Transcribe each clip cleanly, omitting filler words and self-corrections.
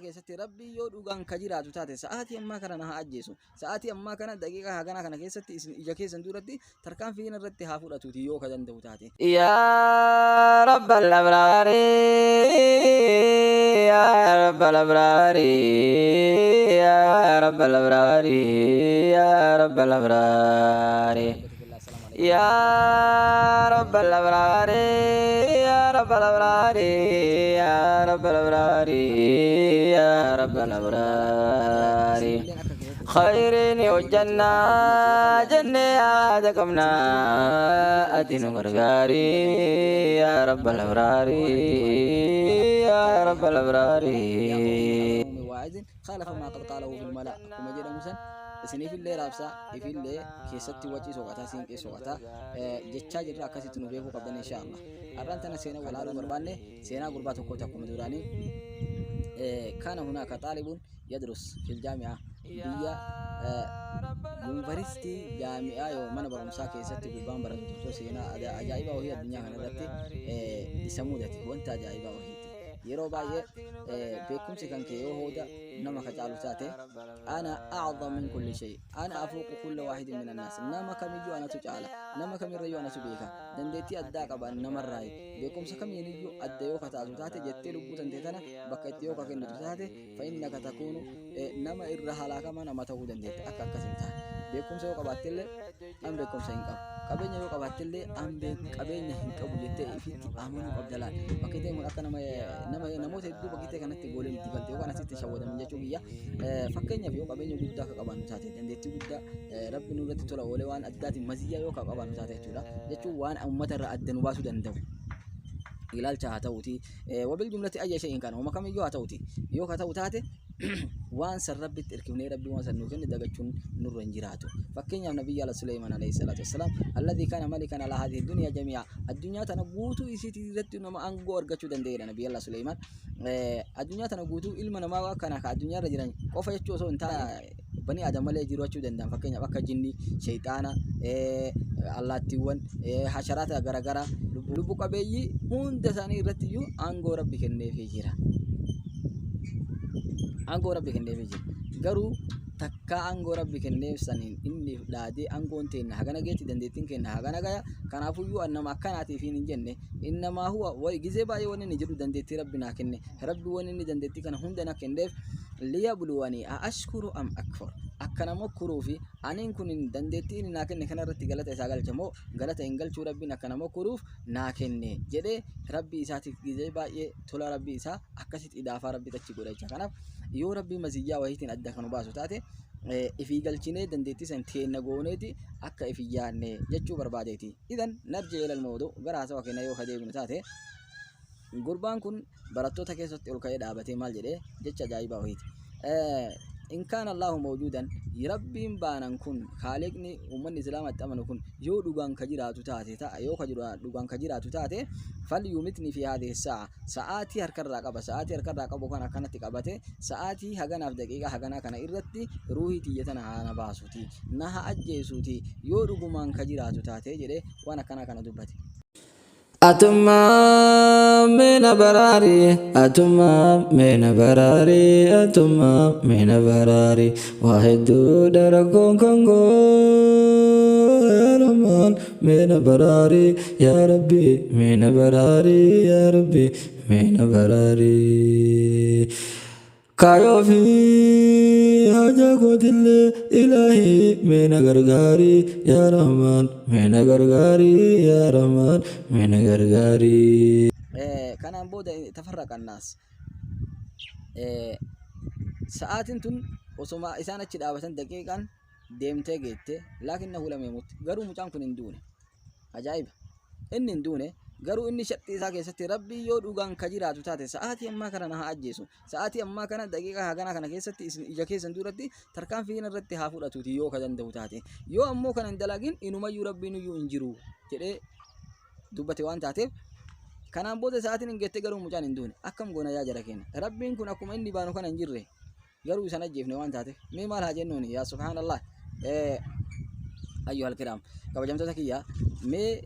Keessatti Rabbii yoo dhugaan ka jiraatu taate, sa'aatii ammaa kana na haa ajjeesu. Sa'aatii ammaa kana, daqiiqaa haganaa kana keessatti, isin ija keessan duratti tarkaanfii irratti haa fudhatuuti yoo ka danda'u taate. يا رب الأبرار، يا رب الأبرار، يا رب الأبرار، يا رب الأبرار، يا رب الأبرار، يا رب الأبرار، يا رب الأبرار، يا رب الأبرار. خيرين وجنة جنة آدكمنا أتين غرغاري يا رب الأبرار، يا رب الأبرار. واعظ خالف ما قد قاله في الملأ akkuma jedhamu san isiniifillee raabsaa, ifillee keessatti wacii soqataa, siinqee soqataa jechaa jirra. Akkasitti nu beekuu qabdan, insha Allah. Har'aan tana seenaa walaaluu barbaanne, seenaa gurbaa tokkooti. Akkuma duraanii, كان هناك طالب يدرس في الجامعة, biyya yuunivarsiitii jaami'aa yoo mana barumsaa keessatti gurbaan baratu tokko seenaa ajaa'ibaa wahii addunyaa kana irratti isa mudate, wanta ajaa'ibaa wahiiti. Yeroo baay'ee beekumsi kan kee yoo hooda nama ka caalu taate, أنا أعظم من كل شيء، أنا أفوق كل واحد من الناس, nama kamiyyuu anatu caala, nama kamirrayyuu anatu beeka, dandeettii addaa qaba namarraayi, beekumsa kamiiniyyuu adda yoo ka taatu taate jettee lubbuu tantee tana bakka itti yoo ka kennitu taate, فإنك تكون nama irra halaakama nama ta'uu dandeette. Akka akkas hin taane, beekumsa yoo qabaattellee an beekumsa hin qabu, qabeenya yoo qabaattellee an qabeenya hin qabu jettee ifitti amanuu qabda. Laal, bakki kun akka nama nama namoota hedduu bakki kanatti gooleen itti galte yookaan asitti shawwadaman jechuu kiyya. Fakkeenyaaf, yoo qabeenya guddaa akka qabaannu taate, dandeettii guddaa Rabbi nurratti tola oolee waan addaatiin maziyyaa yoo ka qabaannu taate jechuudha, jechuun waan uummata irraa adda nu baasuu danda'u, ilaalcha haa ta'uti, وبالجملة أي شيء كان, homa kamiyyuu haa ta'uti, yoo ka ta'u taate, waan san Rabbitti irkifnee Rabbi waan san nuu kenne dagachuun nurra hin jiraatu. Fakkeenyaaf, nabiyyi ala Suleymaan عليه الصلاة والسلام الذي كان ملكا على هذه الدنيا جميعا, addunyaa tana guutuu isiitii irratti nama aangoo argachuu danda'edha nabiyyi ala Suleymaan. Addunyaa tana guutuu ilma namaa kana ka addunyaa irra jiran qofa jechuu osoo hin taane, bani Adam malee jiraachuu danda'an, fakkeenyaaf akka jinni, shayxaana, allaattiiwwan, hasharaata garaagaraa, lubbu qabeeyyii hunda isaanii irratti iyyuu aangoo Rabbi kenneefii jira. Aangoo Rabbi kenneefii jira. Garuu takkaa aangoo Rabbi kenneef saniin inni dhaadee, aangoon teenna hagana geetti, dandeettiin keenna hagana gaya, kanaafuyyuu nama akkanaatiif hin jenne. إنما هو gizee baay'ee wanni inni jedhu, dandeettii Rabbi naa kenne, Rabbi wanni inni dandeettii kana hunda na kenneef ليبلوني أأشكر أم أكفر, akka nama kuruu fi aniin kun dandeettii inni naa kenne kana irratti galata isaa galcha moo galata hin galchuu, Rabbiin akka nama kuruuf naa kenne jedhee Rabbi isaatiif gizee baay'ee tola Rabbi isaa akkasitti idaafaa Rabbi achi godha jecha. Kanaaf yoo Rabbi maziyyaa wayiitiin adda kan baasu taate, ifii galchinee dandeettii san teenna gooneeti akka ifii yaadne jechuu barbaadeeti. إذن نرجع إلى الموضوع, gara haasawa keenya yoo ka deebinu taate, gurbaan kun barattoota keessatti ol ka'ee dhaabatee maal jedhee? Jecha ajaa'ibaa wayiiti. إن كان الله موجودا, Rabbiin baanan kun, kaaliqni uummanni islaamaa itti amanu kun yoo dhugaan ka jiraatu taate ta'a, yoo ka dhugaan ka jiraatu taate, فليمتني في هذه الساعة, sa'aatii harkarraa qaba, sa'aatii harkarraa qabu kan akkanatti qabate, sa'aatii haganaaf daqiiqaa haganaa kana irratti ruuhii tiyya tana haa na baasuti, na haa ajjeesuuti, yoo dhugumaan ka jiraatu taate jedhee waan akkanaa kana dubbate. Atummaa meena baraari, atummaa meena baraari, atummaa meena baraari, waa hedduudha rakkoon kan koo, yaa Rahmaan meena baraari, yaa Rabbi meena baraari, yaa Rabbi meena baraari. Kaayoo fi haja kootillee Ilaahi meena gargaari, yaa Rahmaan meena gargaari, yaa Rahmaan meena gargaari. Kanaan booda تفرق الناس. Sa'aatiin tun osoma isaan achi dhaabatan daqiiqaan deemtee geette, لكنه لم يمت, garuu mucaan kun hin duune. Ajaa'iba! Inni hin duune. Garuu inni sharxii isaa keessatti, Rabbii yoo dhugaan ka jiraatu taate, sa'aatii ammaa kana na haa ajjeesu, sa'aatii ammaa kana, daqiiqaa haganaa kana keessatti isin ija keessan duratti tarkaanfii irratti haa fudhatuuti yoo ka danda'u taate, yoo ammoo kana hin dalagin inumayyuu Rabbiin iyyuu hin jiru jedhee dubbate waan taateef, kanaan booda sa'aatiin hin geette, garuu mucaan hin duune. Akkam goona yaa jara keenya? Rabbiin kun akkuma inni baanu kana hin jirre, garuu isan ajjeefne waan taateef, mee maal haa jennuuni? Yaa سبحان الله. أيها الكرام, kabajamtoota kiyya, mee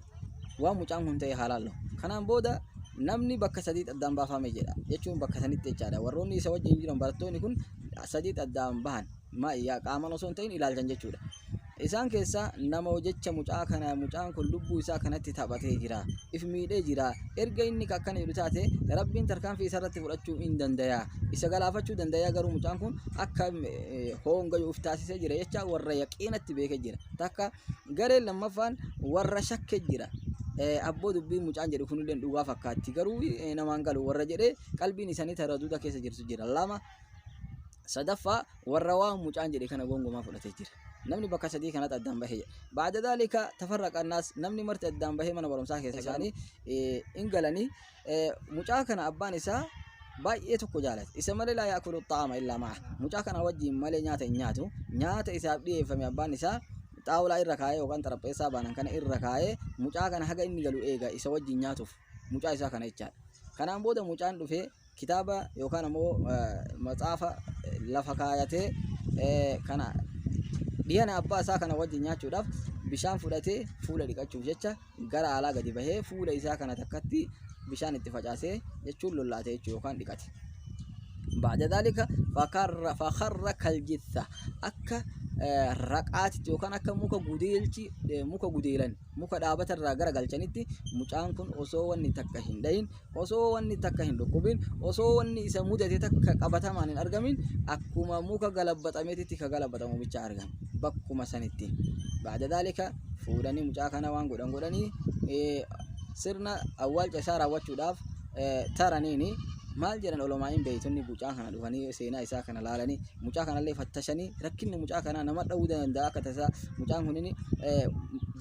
waan mucaan kun ta'e haa laallu. Kanaan booda Namni bakka sadiitti addaan baafame jedha. Jechuun bakka sanitti jechaadha. Warroonni isa wajjin jiran barattoonni kun sadiitti addaan bahan. Maa qaaman osoo hin ta'in ilaalchan jechuudha. Isaan keessaa nama jecha mucaa kana, mucaan kun lubbuu isaa kanatti taphatee jira. If miidhee jira. Erga inni akkana jedhu taate, Rabbiin tarkaanfii isarratti fudhachuu hin dandaya. Isa galaafachuu dandaya, garuu mucaan kun akka hoongayu if taasisee jira jecha warra yaqiinatti beekee jira. Takka gareen lammaffaan warra shakkee jira. Abboo, dubbiin mucaan jedhu kunillee dhugaa fakkaatti, garuu namaan galu warra jedhee qalbiin isaanii taraduuda keessa jirtu jira. Lama sadaffaa warra waan mucaan jedhe kana gongomaa fudhatee jira. Namni bakka sadii kanatti addaan bahee jira. بعد ذلك تفرق الناس, namni marti addaan bahee mana barumsaa keessa isaanii hin galanii. Mucaa kana abbaan isaa baay'ee tokko jaalate. Isa malee لا يأكل الطعام إلا معه. Mucaa kana wajjin malee nyaata hin nyaatu. Nyaata isaaf dhiyeeffame abbaan isaa xaawulaa irra kaayee yookaan xarapheessaa baanan kana irra kaayee, mucaa kana haga inni galu eega, isa wajjin nyaatuuf mucaa isaa kana jechaadha. Kanaan booda mucaan dhufee kitaaba yookaan ammoo matsaafa lafa kaayatee, kana dhiyana abbaa isaa kana wajjin nyaachuudhaaf bishaan fudhatee fuula dhiqachuuf jecha gara alaa gadi bahee, fuula isaa kana takkatti bishaan itti facaasee, jechuun lollaate jechuu, yookaan dhiqate. بعد ذلك فخر كالجثة, akka raqaatitti yookaan akka muka gudeelchi, muka gudeelan, muka dhaabata irraa gara galchanitti, mucaan kun osoo wanni takka hin dhayin, osoo wanni takka hin dhukkubin, osoo wanni isa mudate takka qabatamaan hin argamin, akkuma muka galabbaxameetitti ka galabbatamu bicha argame bakkuma sanitti. بعد ذلك fuudhanii mucaa kana waan godhan godhanii, sirna awwaalcha isaa raawwachuudhaaf taraniini. Maal jedhan olomaa'iin beeytonni? Mucaa kana dhufanii seenaa isaa kana laalanii, mucaa kanallee fattashanii, rakkinni mucaa kanaa nama dha'uu danda'a akka tasaa mucaan kunini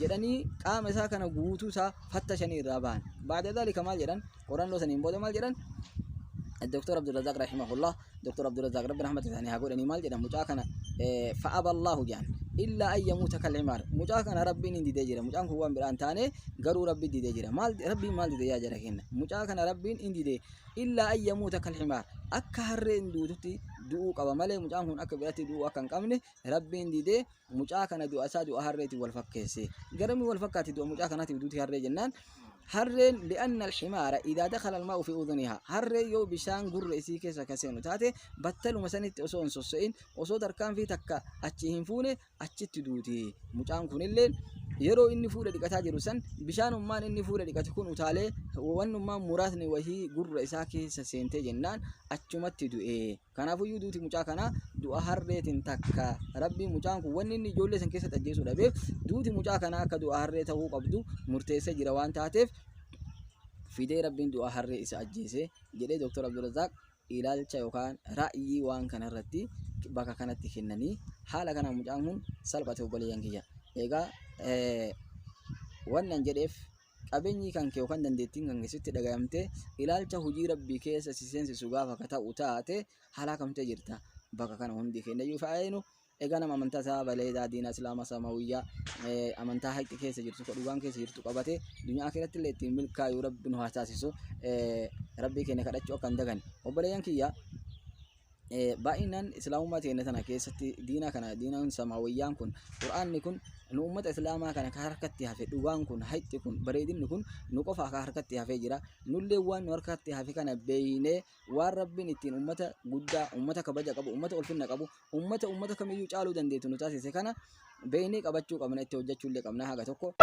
jedhanii, qaama isaa kana guutuu isaa fattashanii irraa bahan. بعد ذلك maal jedhan? Qorannoo saniin booda maal jedhan? Dr. Abdurrazaq رحمه الله, Dr. Abdurrazaq Rabbi rahmata isaanii haa godhanii, maal jedhan? Mucaa kana فأبى الله jedhan إلا أن يموت كالحمار. Mucaa kana Rabbiin hin didee jira. Mucaan kun waan biraan taane, garuu Rabbi didee jira. Maal Rabbiin maal didee yaa jara kenna? Mucaa kana Rabbiin hin didee إلا أن يموت كالحمار, akka harreen duututti du'uu qaba malee mucaan kun akka biratti du'uu akka hin qabne Rabbiin didee. Mucaa kana du'a isaa du'a harreetiin wal fakkeesse. Garamii wal fakkaatti du'a mucaa kanaatiif duuti harree jennaan, harreen لأن الحمار إذا دخل الماء في أذنها, harree yoo bishaan gurra isii keessa ka seenu taate, battaluma sanitti osoo hin sosso'in, osoo tarkaanfii takka achi hin fuune, achitti duuti. Mucaan kunillee yeroo inni fuula dhiqataa jiru san, bishaanummaan inni fuula dhiqate kun utaalee, wannummaan muraasni wahii gurra isaa keessa seentee jennaan achumatti du'e. Kanaafuyyuu duuti mucaa kanaa du'a harreetiin takka. Rabbiin mucaan kun wanni inni ijoollee san keessatti ajjeesuu dhabeef, duuti mucaa kanaa akka du'a harree ta'uu qabdu murteessee jira waan taateef, fidee Rabbiin du'a harree isa ajjeese jedhee Dr. Abdurrazaaq ilaalcha yookaan ra'yii waan kanarratti bakka kanatti kennanii, haala kanaan mucaan kun salphate. Obboleeyyan kiyya, egaa wannan jedheef, qabeenyi kan kee yookaan dandeettiin kan keessatti dhagayamtee ilaalcha hojii Rabbii keessa si seensisu gaafa ka ta'u taate, halaakamtee jirta. Bakka kana hundi keenya fa'aayinu. Egaa nama amantaa isaa baleedaa, diina Islaama samawiyyaa, amantaa haqi keessa jirtu, dhugaan keessa jirtu qabate duniyaa keessatti illee ittiin milkaa'uu Rabbi nu haa taasisu. Rabbii keenya kadhachuu akka hin daganne, obboleeyyan kiyya. Baay'inaan Islaamummaa teenya tana keessatti diina kana, diinaan samawiyyaan kun, Qur'aanni kun nu ummata Islaamaa kana ka harkatti hafe, dhugaan kun, haqi kun, bareedinni kun nu qofa ka harkatti hafee jira. Nullee waan nu harkatti hafe kana beeynee, waan Rabbiin ittiin ummata guddaa, ummata kabaja qabu, ummata ulfinna qabu, ummata ummata kamiyyuu caaluu dandeettu nu taasise kana beeynee qabachuu qabna, itti hojjechuullee qabna haga tokko.